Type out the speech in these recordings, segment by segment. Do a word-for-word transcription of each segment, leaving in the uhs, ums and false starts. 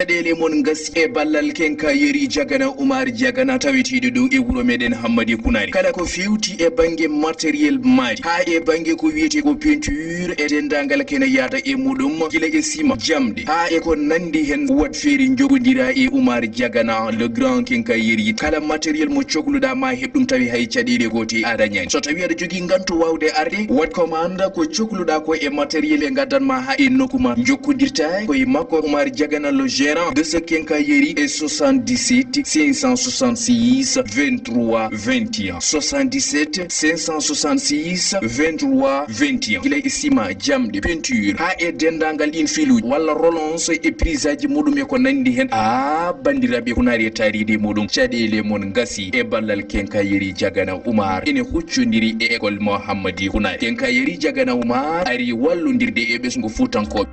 Caɗeele mon ngasi e ballal kenkayeri Jagana Umar Jagana taweteeɗo ɗo e wuro meɗen Hammadi Kunari. Kala ko fewti e bannge matériel maadi, haa e bannge ko wiyetee ko peinture e denndaangal kene yaada e muɗum, gila e sima, jamɗe, haa e ko nanndi heen, wat feere njogondiraa e Umar Jagana, le grand kenkayeri. Kala matériel mo cokluɗaa ma heɓ ɗum tawi hay caɗeele goote a dañaani. So tawi aɗa jogii nganto waawde arde, wat commande ko cokluɗaa ko e matériel ɓe ngaddan ma haa e nokku ma. Jokkondirtaa ko e makko Umar Jagana, le gérant de ce quincaillerie, e soixante-dix-sept cinq cent soixante-six vingt-trois vingt et un. Soixante-dix-sept cinq cent soixante-six vingt-trois vingt et un. Gila e sima, jamɗe, peinture, haa e denndaangal ɗiin filuuji walla relance e prisaaji muɗum e ko nanndi heen. Aa, banndiraaɓe, hunaari e taariidi muɗum, caɗeele mon ngasi e ballal kenkayeri Jagana Umar. Ene huccondiri e école Mohammadi Hunaari. Kenkayeri Jagana Umar ari wallondirde e ɓesngu Fuutankooɓe.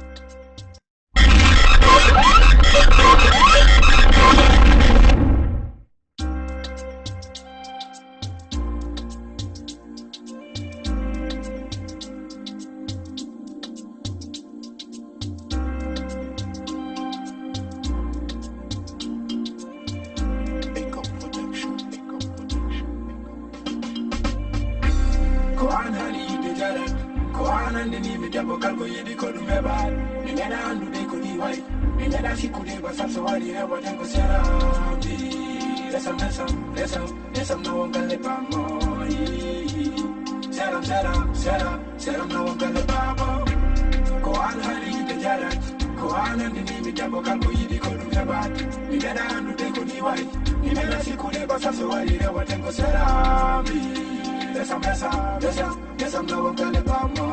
Ko an hani yidde jalan, ko an anndini mi debbo kal ko yiɗi ko ɗum heɓan. Mi meɗa anndude ko ni way, mi meɗa sikkude ba sal so wari rewaten ko sera. Resam, resam, resam, resam na won galle bammo. Seram, seram, seram, seram na won galle bammo. Ko an hani yidde jalan, ko an anndini mi debbo kal ko yiɗi ko ɗum heɓan. Mi meɗa anndude ko ni way, mi meɗa sikkude ba sal so wari rewaten ko sera. Resam, resam, resam, resam na won galle bammo.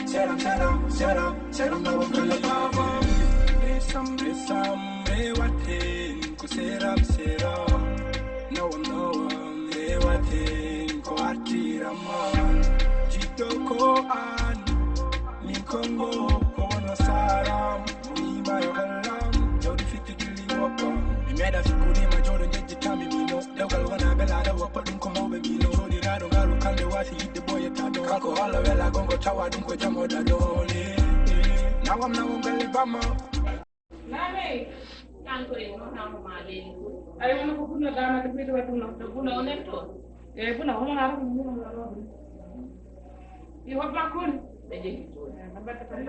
Seram, seram, seram, seram na won galle bammo. Resam, resam, rewaten ko seram, seram. Nawam, nawam, rewaten ko artiram man. Jiɗɗo ko an, min kongo ko wonno saram. Mi wiima yo hallam, jawdi fitti gilli woppam. Mi meɗa sikkude ma jooɗo jejjitami mino. Dewgal wona belaɗo woppa ɗum ko mawɓe mino. Jooɗiraɗo ngalu kande wasi yidde boyetaɗo. Kanko Allah wela gongo tawa ɗum ko jamoɗa ɗone. Nawam, nawam galle bammo. Naame. Kanko e wonamo ma leeni ko. Ay, wona ko Buna Dama de ɓeydo waɗ ɗum ɗo. Ɗo Buna o nen toon? E Buna, homo na ɗum, ɗum ɗo ɗum. I hoɗ ma kon? Ɓe jehi toon. E, ɓe mbaɗta tan.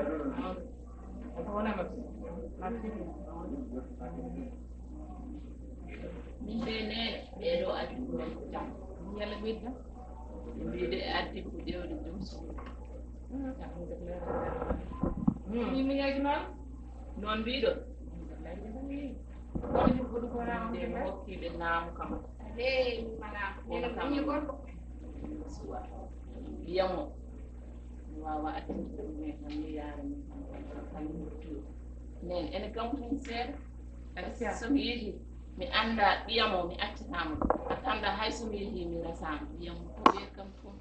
Ko wona ma. Ma sigi. Min ɓe neene, ɓe ɗo addi ko jam. Yalla ɓeyda. Mbiɗe addi ko ƴeewde jom suudu. Alhamdulillah. Hmm. Min miñaaji noon? Noon mbiɗon? Alhamdulillah. Ko ɗum ko ɗum ko Min de mi hokkiiɓe naamu kam. Ale, min mala. Wona kam. Suwa. Wiyamo. Mi waawa accirde ɗum e tan mi yaara min tan. Tan mi ruttude. Nen, ene kam ko heen seeɗa. Acca. So mi yehi, mi annda ɓiyam o, mi accataama ɗum. A annda hay so mi yehi, mi resaama. Ɓiyam o, ko ɓe kam fof.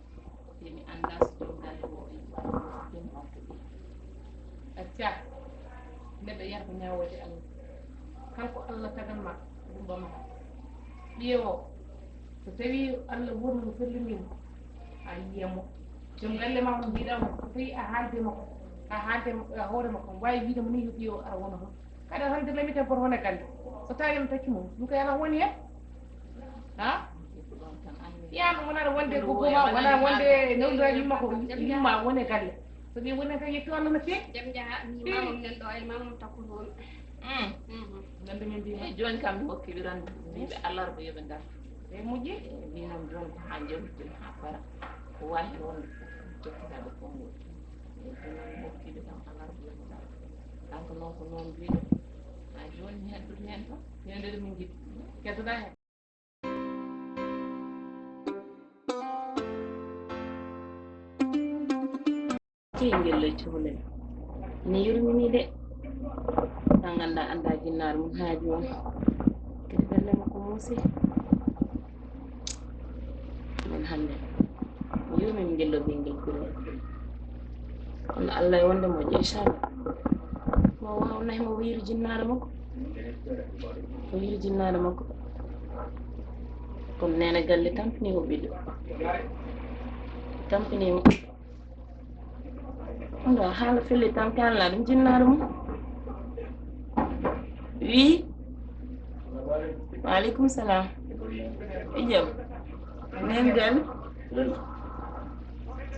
Te mi annda so joom galle o e joom galle o. Acca. Neɗɗo yarata ñaawoode Allah. Kanko Allah tagan ma, ɗum ɓama. Ɓiye o, so tawi Allah wonno fellindimo, a yiyamo. Joom galle ma on mbiɗa mo, so tawi a haalde makko, a haalde a hoore makko, wawi wiide mo ni yo ɓiye o ara wona toon. Kaɗa tan de lamita goto wona galle. So tawi on tacci mo, ɗum ko yana woni hen. Ha? Yan wonata wonde ko goma, wona wonde newdoya yumma ko yumma woni galle. So ɓe woni tan yettu Allah no feewi. Jam jaha, mi mamam nan ɗo, ay mamam takku toon. Mm. Mhm. Nande min mbima. E jooni kam mi hokki ɓe rendez-vous, mbiɓe alarba yo ɓe ngar. E moƴƴi? E mbinon jooni ko ha jawdi jooni ha para. Ko wawi hen wonde fof jokkitaɓe konngol. E jooni mi hokki ɓe kam alarba yo ɓe ngar. Kanko noon ko noon mbiɗo. Ha jooni mi heddoto hen tan. Ñande ɗo min jiɗi. Keddoɗa hen. Key ngel cukalel ne yurmini de. Tan ganda anda jinnaar mum haaju on. Kadi belle makko muusi. Min hande mi yurmini ngel ɗo ɓingel gure. Kono Allah e wonde moƴƴo, inchallah. Mo waaw nahi mo wiiri jinnaare makko. O wiiri jinnaare makko. Kono neene galle tampini o ɓiɗɗo. Tampini mo. Ndo haala felle tampi Allah ɗum jinnaare mum. Oui. Waaleykum salaam. I jam. Neen gal.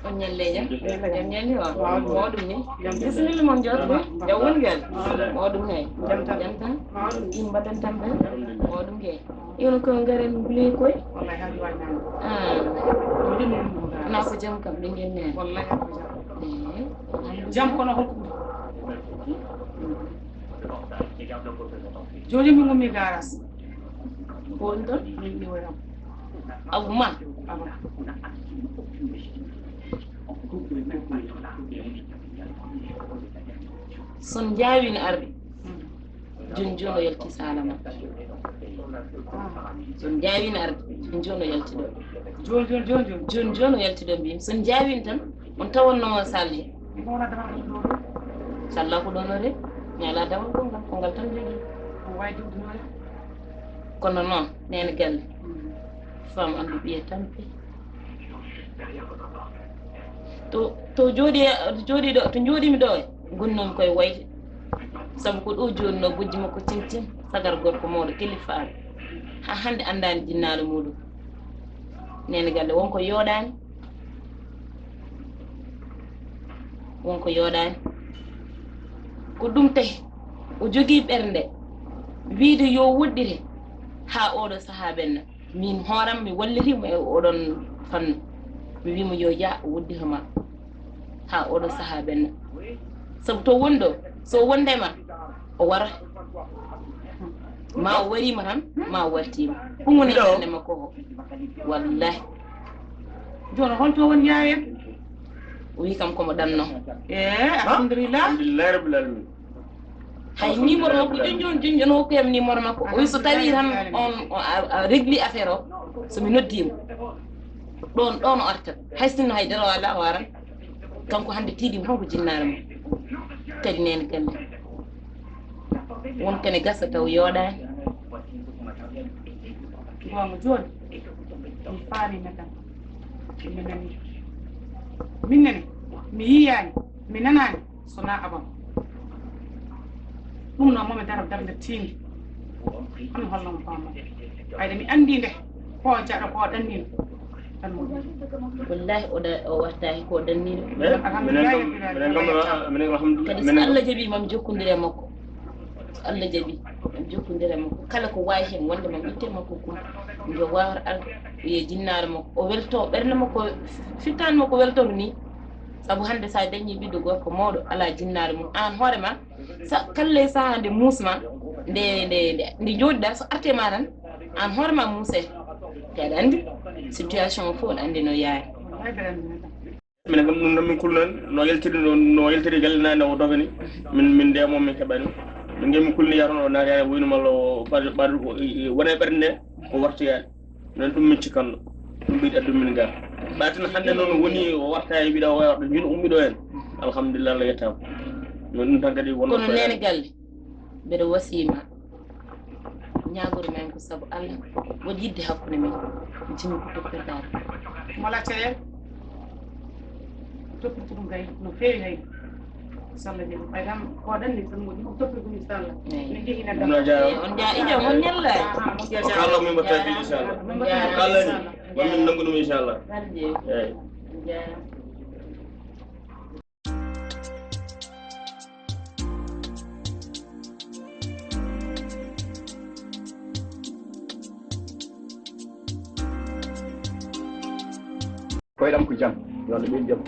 On ñalleeja. Jam ñalli on. Mawɗum ni. Bisimilla mon joɗɗo. Jam won gal. Mawɗum hay. Jam tan. In mbaɗan tan ɓe. Mawɗum kay. Yono ko ngaren bule koy. Ah. Na ko jam kam ɓe ngen neen. Jam kono hokku. Jooni min ngummi garas. Ko woni toon? Min ɗiwoyam. Abu ma? Abu. Son jaawino arde. Joni joni o yalti sala ma. Son jaawino arde. Joni joni o yalti ɗo. Joni joni joni joni. Joni joni o yalti ɗo mbimi. Son jaawino tan. On tawon no salli. Salla ko ɗon o de. Mi ala dawal ko ngal ko ngal tan jogi. Kono noon nene galle. Fam andu ɓiye tampe. To to jooɗi jooɗi ɗo to jooɗimi ɗo e gonnomi koye wayde. Sabu ko ɗo jooɗino bojji makko cincin sagar gorko mawɗo kelifaaɗo. Ha hande andani jinnaɗo muɗum. Nene galle wonko yooɗani. Wonko yooɗani. Ko ɗum tahi o jogii ɓernde wiide yo woɗɗire haa oɗo sahaa ɓenna. Min hooram mi walliti mo e oɗon fannu. Mi wii mo yo ya o woɗɗito ma haa oɗo sahaa ɓenna. Sabu to woni ɗo so wonde ma o wara. Ma o wariima tan ma o wartiima. Ɗum woni ɓernde makko ko wallahi. Jooni holto woni yaayen? O wii kam komo ɗanno. E alhamdulillah. Alhamdulillahi rabbil alamin. Hay numéro makko joni joni joni joni hokkuyam numéro makko o wi so tawi tan on a régli affaire o. Somi noddimo ɗon ɗon o artat hay sinno hay dara wala o aran. Kanko hande tiiɗimo tan ko jinnaare mum. Kadi nene galle won kene gasa taw yooɗani. Gonga joni mi faami neɗɗam. Mi nani min nani mi yiyani mi nanani. Sona abam ɗum noon momi daro darde tiinde. Hami holno mo faama ayde mi anndi nde ko jaɗo ko ɗannino. Tan mo wallahi o wartaaki ko ɗannino. Kadi so Allah jaɓi mam jokkondire makko. So Allah jaɓi mam jokkondire makko kala ko wawi hen wonde mam itte makko kum. Nde wawata arde wiye jinnaare makko o welto ɓernde makko. Fittani makko weltoto ni. Sabu hannde so a dañii ɓiɗɗo gorko mawɗo alaa jinnaare mum aan hoore ma. Kala e sahaa nde muusma nde nde nde njooɗiɗaa so artee ma tan aan hoore ma muusee. Te aɗa anndi situation o fof aɗa anndi no yaari. Minen kam ɗum noon min kulnani no yaltiri no yaltiri galle nani o dogani. Min min ndemo min keɓani min nge min kulni yarono o naati yani wayno malla o ɓaɗa wona e ɓernde nde o wartoyaani. Minen ɗum min cikkanno ɗum ɓeydi addu min ga ɓatin hannde noon woni o warta e wiɗa o waɗa jun ummiɗo en. Alhamdulillah Allah yettama. Min ɗum tan kadi wonno kono nene galle mbeɗa wasima. Ñaagori men ko sabu Allah waɗi yidde hakkunde men. Jimi ko toppirdaade. Mo laccayel toppirta ɗum kay no feewi hay. Salla jam ɓay kam ko ɗanni tan moƴƴi ko toppir ɗum inchallah. Min jehi na dam on jaa ijam on ñalla. Kala min mbatta bi inchallah. Kala ni. Min nangu ɗum inchallah. Eyi. Koyɗam ko jam. Yo Allah ɓeydu jam.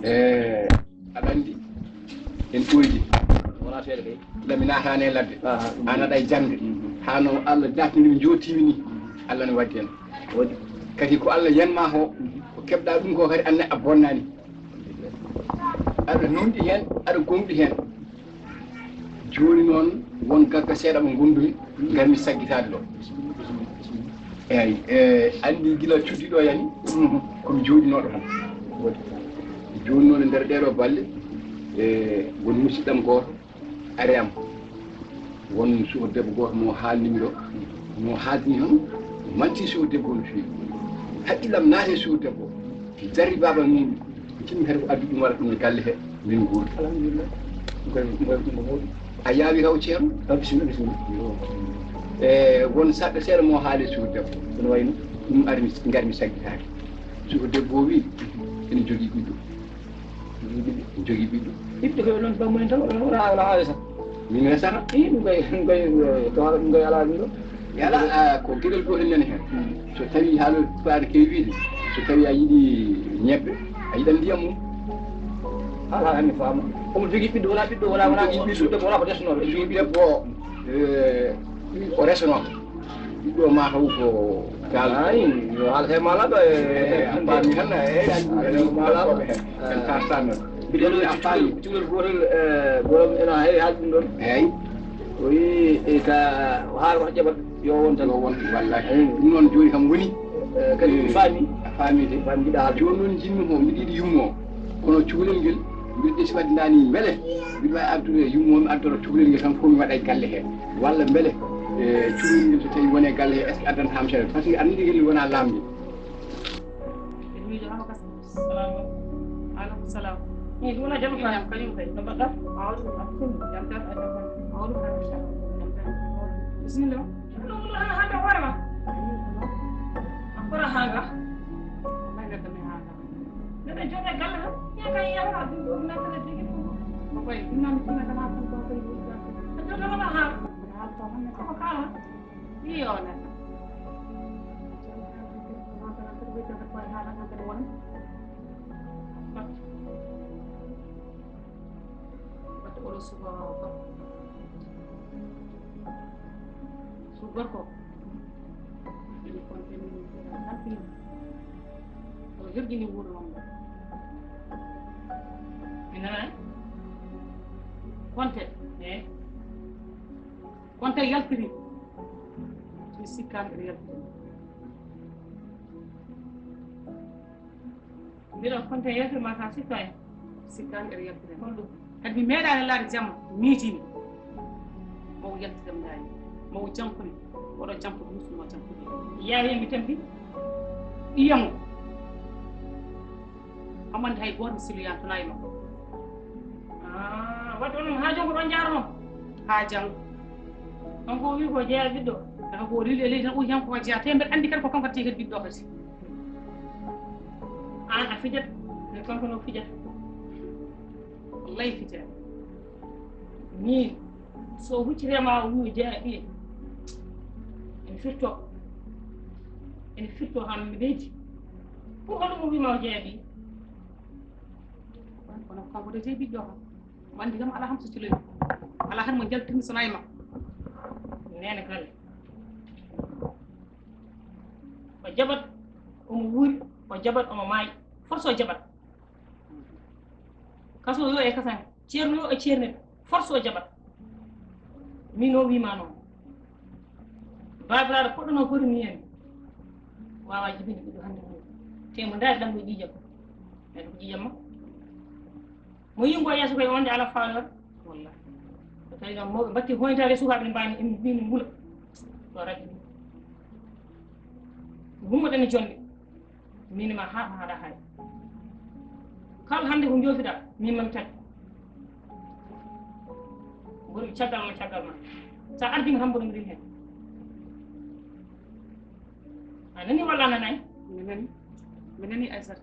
E aɗa anndi en ɓooyde wona seeɗa kay. Ɗami naataani e ladde. An aɗa e jannde. Hano Allah jaatini mi jootiimi ni. Allah ne waddi en. Kadi ko Allah yanma ko ko keɓɗa ɗum ko kadi anne a bonnaani. Aɗa nunɗi heen aɗa gomɗi heen. Jooni noon won gagga seeɗa mo ngondumi ngarmi saggitaade ɗo. Eyi e anndi gila cuddi ɗo yani. Komi jooɗinooɗo tan. Jooni noon e nder ɗeɗo balle e won musidɗam gooto ari am. Won suko debbo gooto mo haalnimi ɗo mo haaltini tan manti suko debbo no feewi. Haqqillam naati e suko debbo. Jarri baaba mum. Tinmi kadi ko addi ɗum waɗa ɗum e galle he min nguuri. Alhamdulillah. Ɗum koye ɗum koye ɗum ko mawɗum. A yaawi raw ceerno? Taw bisimilla, bisimilla. E won saɗɗo seeɗa mo haali suudu debbo. Ɗum wayno ɗum armi, ngarmi saggitaaki. Suudu debbo o wi, ene jogii ɓiɗɗo. Jogii ɓiɗɗo. Ɓiɗɗo ko noon bammumen tan, wala, wala, wala haali sax. Min resata? Ii, ɗum koye, ɗum koye, ɗum koye alaa ɗum ɗo. Yala, ah, ko geɗel gootel nani heen. So tawi haala faade kewi wiide, so tawi a yiɗi ñebbe, a yiɗan ndiyam mum. Haa, haa, mi faama. Omo jogii ɓiɗɗo, wala ɓiɗɗo, wala, wala, jogii ɓiɗɗo. Suuɗe wala ko resnooɓe. Jogii debbo o, eh, o resnoo. Ɓiɗɗo ma taw ko gaal. Ay, yo haala he malaɗo e, eh, a faami tan, eh, ay, malaɗo. En tartan noon. Mbiɗo a faami. Cukalel gootel, eh, gootel ena heewi haalde ɗum ɗoon. Eeyi. O wi, e ka, o haala ko jaɓat, yo won tan. Yo won, wallahi. Eeyi. Ɗum noon jooni kam woni. Eh, kadi mi faami. A faami de. Faami mbiɗa haalde. Jooni noon njiɗmi ko, mbiɗa yiɗi yummo. Kono cukalel ngel, mbiɗa ƴetti wadde ndani mbele mbiɗa waawi ardude yummo mi ardoro cukalel ngel tan fof mi waɗa e galle hee. Walla mbele, eh, cukalel ngel so tawi wone galle hee, est-ce que addanta ham seeɗa? Parce que anndi ngel wona laamde. Salamu aleykum. Aleykum salam. Ni ɗum wona jam ka? Jam kañum kay. No mbaɗɗa? Mawɗum. Jam tan. Mawɗum. Jam tan. Bisimilla. Ɗum ɗum hannde hoore ma. A kora haaga. May neɗɗo mi haaga. Neɗɗo jooɗe galle tan. Ya kay yahra ɗum ɗum nattana jogii ɗum. Ko koy ɗum noon tuna dama tan ko koy ɗum. A jooɗe wona haaga. Haaga ko hannde ko kaala. Iyo, neɗɗo. Batte oro suka gorko. Suka gorko. Ene konte min tampini. Oɗo hirjini wuuro mamma. Mi nana. Konte. Eh. Konte yaltiri. Mi sikkaani ene yaltiri. Mbiɗo konte yaltiri ma ka sikka en. Sikkaani ene yaltiri. Holɗum? Kadi mi meeɗaani laade jamma miijini. Mawo yaltiram ndaani. Mawo jankuri. Oɗo janko ɗum suno jankude. Yaawi mi tampi. Iyamo. Amande hay gooto mi siloyaani tona e makko. Ah, wadde onon haa janngo ɗon njaarnoo? Haa janngo. Kanko o wii ko jeyaa ɓiɗɗo. Kanko o lili e leydi tan, o wii kanko ko jeyaa. Te mbeɗa anndi kadi ko kanko addi kadi ɓiɗɗo kadi. Aan a fijat, mais kanko no fijat. Wallahi fijat. Min, so huccitee ma o wii o jeyaa ɓiye. Ene firto. Ene firto han mi leydi. Pour hono mo wii ma o jeyaa ɓiye. Kono kanko de jeyi ɓiɗɗo kam. Mo anndi kam alaa kam so culoy. Alaa tan mo jaltirmi so nayi ma. Neene galle. O jaɓat, omo wuuri, o jaɓat, omo maayi. Force o jaɓat. Kaso yo e kasan. Ceerno yo e ceerniɗo. Force o jaɓat. Min o wiima noon. Baabiraaɗo poɗɗo noon foti ni en. Waawaa jibinde ɓiɗɗo hannde hannde. Te mo ndaari ɗam ko ƴiiƴam. Ɓen ko ƴiiƴam makko. Mo yingo yeeso koye wonde ala faalor. Walla. So tawi noon mawɓe mbatti hoyntaade sukaaɓe ne mbaani en mbimi mbula. Ɗo raƴi ɗum. Gummoɗen e jonde. Min ma haɗa haɗa hay. Kala hannde ko joofiɗa, min mami tati. Mboɗo caggal ma, caggal ma. Sa ardima tan mboɗo mbiɗen heen. A nani walla a nanay? Mi nani. Mi nani Aysata.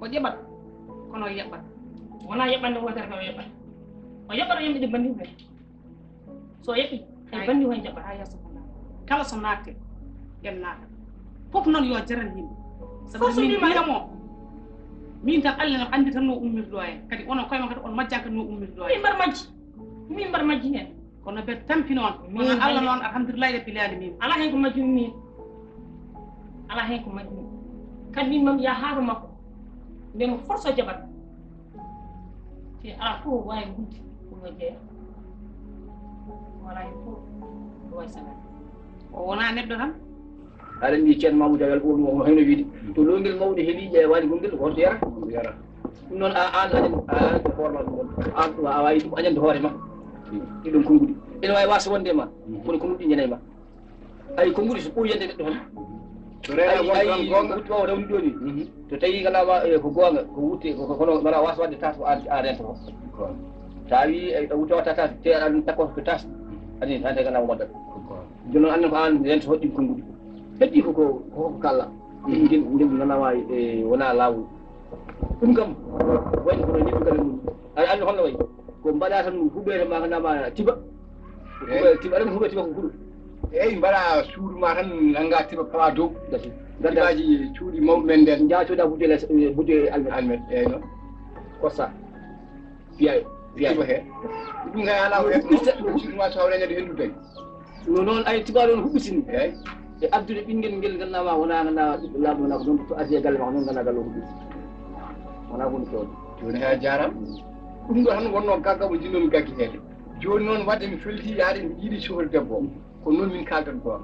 O ƴeɓat, kono o yeɓɓat. Wona yeɓɓande wootere ka o yeɓɓat. O yeɓɓat o yimɓe ɗi bandi ɓe. So o yeɓɓi, hay bandi o hen jaɓɓat. Haa yeeso ko naata. Kala so naate, yen naata. Fof noon yo jaran yimɓe. Sabu min mbiyamo, min tan Allah no anndi tan no ummirdo en. Kadi onon koye mon kadi on majjaka no ummirdo en. Min mbar majji. Min mbar majji heen. Kono ɓe tampi noon. Kono Allah noon, alhamdulillahi rabbil alamin. Alaa heen ko majjumi min. Alaa heen ko majjumi. Kadi min mam yaha to makko. Mbiyanmo force o jaɓat. Te alaa fof waawi gudde ko yo jeeya. Alaa heen fof ko waawi salaade. O wonaa neɗɗo tan. Aɗa anndi Ceerno Mamoudou Diagal ɓoomi o heno wiide. To loongel mawɗo heɓi ƴeewaani gonngel, ko holto yara? Yara. Ɗum noon, a, aan añan, a añan ko hoore ma ɗum won. Aan ɗum a waawi ɗum añande hoore ma. Ɗiɗon konnguɗi. Ene waawi waasde wonde e ma. Kono konnguɗi njanay ma. Ay, konnguɗi so ɓuri yande neɗɗo tan. So reena ay, won ay, tan goonga. Wutte o rawni ɗo ni. Mhm. So tawi ngala wa-, eh, ko goonga, ko wutte, ko, ko, kono ngala waasde waɗde tas ko aan, aan renta ko. Goonga. Tawi a wuta wata tas te an takko ko tas. Ani tan daga na wadda. Jono an ko an yen so hoddi konguɗi. Heddi ko ko ko kala. Ngel ngel nana wawi e wona lawol. Ɗum kam wayno ko ni ɗum kala mum. An an hono way. Ko mbaɗa tan huɓere ma kana ma tiba. Huɓere tiba ɗum huɓere tiba ko huɗo. Eyi, mbaɗa suudu ma tan nanga tiba pawa dow. Gasi. Tibaji cuuɗi mawɓe men nden. Jaa coda budde les budde almet. Almet, eyi noon. Kosa. Piyaye. Tiba he. Ɗum kay ala ko he. Ɗum ɗum ɗum ɗum ɗum ɗum ɗum ɗum ɗum. No noon ay tiba ɗon huɓɓitini. Eyi. E addude ɓinngel ngel nganndaama wona nganndaa ɓiɓɓe laamu wona ko ɗon to addi e galle makko noon nganndaa galle o huɓɓiti. Wona ko ɗum fewde. Jooni hay a jaaraama. Ɗum ɗo tan wonno gagga mo jinnomi gaggi heede. Jooni noon wadde mi felti yaade mi yiɗi sofrude debbo o. Ko noon min kaaldan ko am.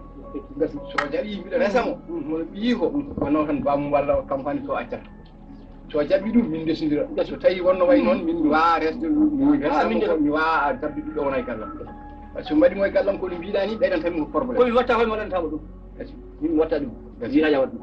Gasi. So o jaɓi mbiɗo resa mo. Mono ɓiyi ko wonno tan bamum walla campagne so accata. So jaɓi ɗum min ndesindira. So tawi wonno way noon min mi wawa resde mi resde mi wawa dabbi ɓiɗɗo wona e gallam. Par ce que mbaɗi mo e gallam ko ɗum mbiɗa ni ɓeydan tan ko problème. Komi watta komi waɗantama ɗum. Min mi watta ɗum. Jiɗaja waɗ ɗum.